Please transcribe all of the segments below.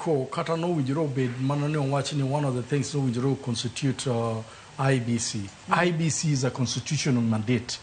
NADCO kata nowinjore obed mana ni owach ni one of the things nowinjore constitute IEBC. IEBC is a constitutional mandate.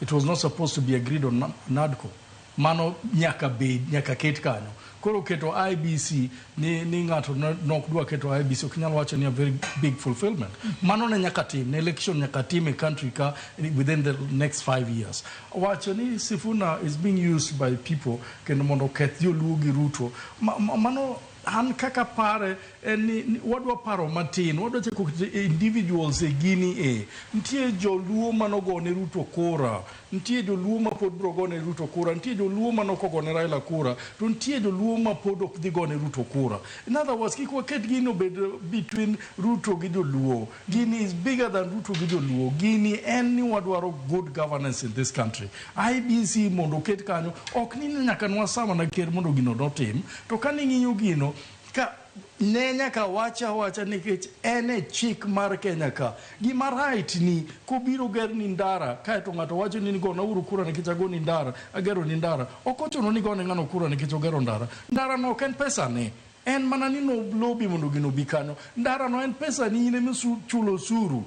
It was not supposed to be agreed on NADCO. Mano nyaka bed, nyaka ket kanyo. Koro keto IEBC ni ng'ato nok dwa keto IEBC, ok nyal wacho ni a very big fulfillment. Mano ne nyaka tim, ne election nyaka tim e country ka within the next 5 years. Wacho ni Sifuna is being used by people kendo mondo oketh joluo gi Ruto. Mano an kaka pare en ni wadwa paro matin, wadwa chako keto individuals e gini. E nitie joluo manogone Ruto kura, nitie joluo ma pod biro gone Ruto kura, nitie joluo manok ogone Raila kura, to nitie joluo ma pod ok dhi gone Ruto kura. In other words, kik waket gini obed between Ruto gi joluo. Gini is bigger than Ruto gi joluo. Gini en ni wadwaro good governance in this country. IEBC mondo oket kanyo, ok ni nyaka nwasa mana ker mondo gino notim. To ka ning'iyo gino ka ne nyaka wacha wacha nikech en e chik mar Kenya ka. Gima right ni kobiro ger ni ndara kaeto ng'ato wacho ni gona uru kura nikech agoni ndara, agero ni ndara. Ok ochuno ni gone ng'ano kura nikech ogero ndara. Ndara no ok en pesa ne. En mana ni no lobby mondo gino obi kanyo. Ndara no en pesa ni, in ema chulo osuru.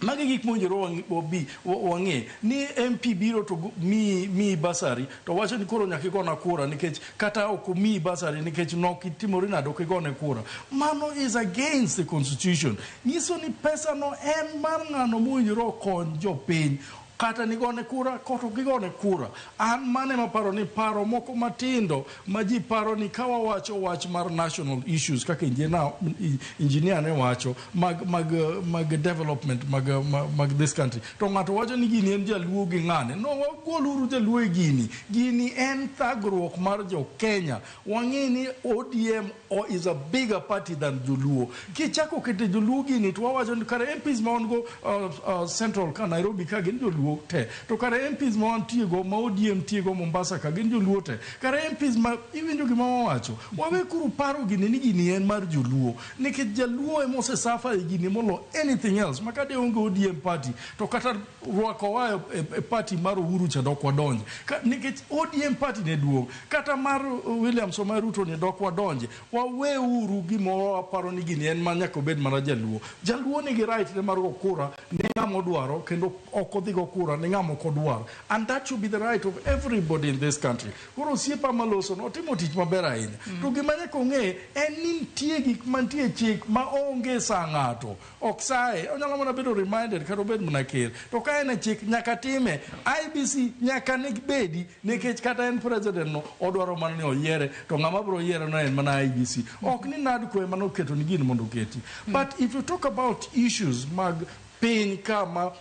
Magi gik mowinjore wabi wang'e ni MP biro to miyi bursary to wacho ni koro nyaka igona kura nikech kata ok omiyi bursary nikech nok itimori nade, ok igone kura. Mano is against the constitution. Nyiso ni pesa no en mar ng'ano mowinjore okony jopiny, kata nigone kura kata ok igone kura. An mano ema paro ni paro moko matindo ma ji paro ni ka wawacho wach mar national issues kaka engineer ne wacho mag development mag this country, to ng'ato wacho ni gini en jaluo gi ng'ane. No, wagoluru jaluo e gini. Gini en thagruok mar jo Kenya. Wang'e ni ODM is a bigger party than joluo. Kichako kete joluo gini to wawacho ni kare MPs ma wan go Central ka, Nairobi ka, gin joluo te, to kare MPs ma wantie go ma ODM tie go Mombasa ka gin joluo te. Kare MPs ma iwinjo gima wawacho, wawe kuru paro gini ni gini en mar joluo nikech jaluo ema osesuffer e gini molo anything else. Ma kade onge ODM party to kata rwakowa e party mar Uhuru cha dok wadonje. Nikech ODM party ne duong', kata mar William Samoei Ruto ni dok wadonje. Waweuru gimoro waparo ni gini en ma nyaka obed mana jaluo. Jaluo nigi right ne mar go kura ne ng'ama odwaro kendo ok odhi go kura ne ng'ama ok odwar, and that should be the right of everybody in this country. Koro osiepa maloso no otimo tich maber ahinya, to gima nyaka ong'e en ni nitie gik mantie chik ma onge sa ng'ato ok saye. Onyalo mana bedo reminded kata obed mana ker, to ka en e chik nyaka time. IEBC nyaka ne bedi nikech kata en president no odwaro mana ni oyiere, to ng'ama biro yiere no en mana IEBC, ok ni NADCO ema noketo ni gini mondo oketi. But if you talk about issues mag piny ka ma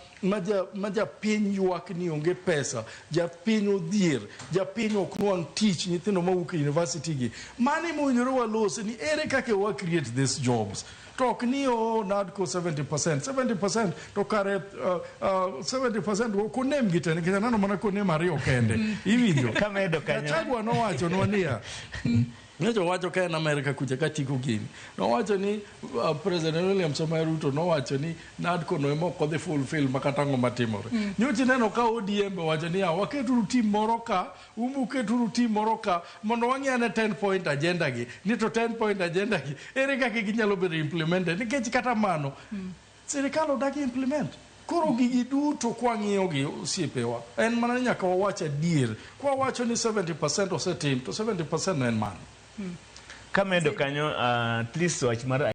japiny ywak ni onge pesa, japiny odhier, japiny ok nwang' tich, nyithindo mawuok e university gi, mano ema owinjore walos ni ere kaka wa create these jobs, to ok ni o NADCO 70% 70%, to kare 70% ok onem gi te nikech aneno mana konem ariyo kende, iwinjo? Kamedo kanyo. Gachagua nowachonwa niya, nyocha owacho ka en Amerika kucha ka tiko gini, nowacho ni President William Samoei Ruto nowacho ni NADCO no ema ok odhi fulfill makata ang'o matimore. Nyocha ineno ka ODM be wacho niya, waketuru team moro ka, umbu keturu team moro ka mondo wang'i ane 10 point agenda gi ni to 10 point agenda gi ere kaka ginyalo bedo implemented, nikech kata mano sirikal odagi implement. Koro gigi duto kwang'iyogi, osiepewa, en mana ni nyaka wawach adier. Kwawacho ni 70% osetim, to 70% no en mano. Kamedo kanyo, at least wach mar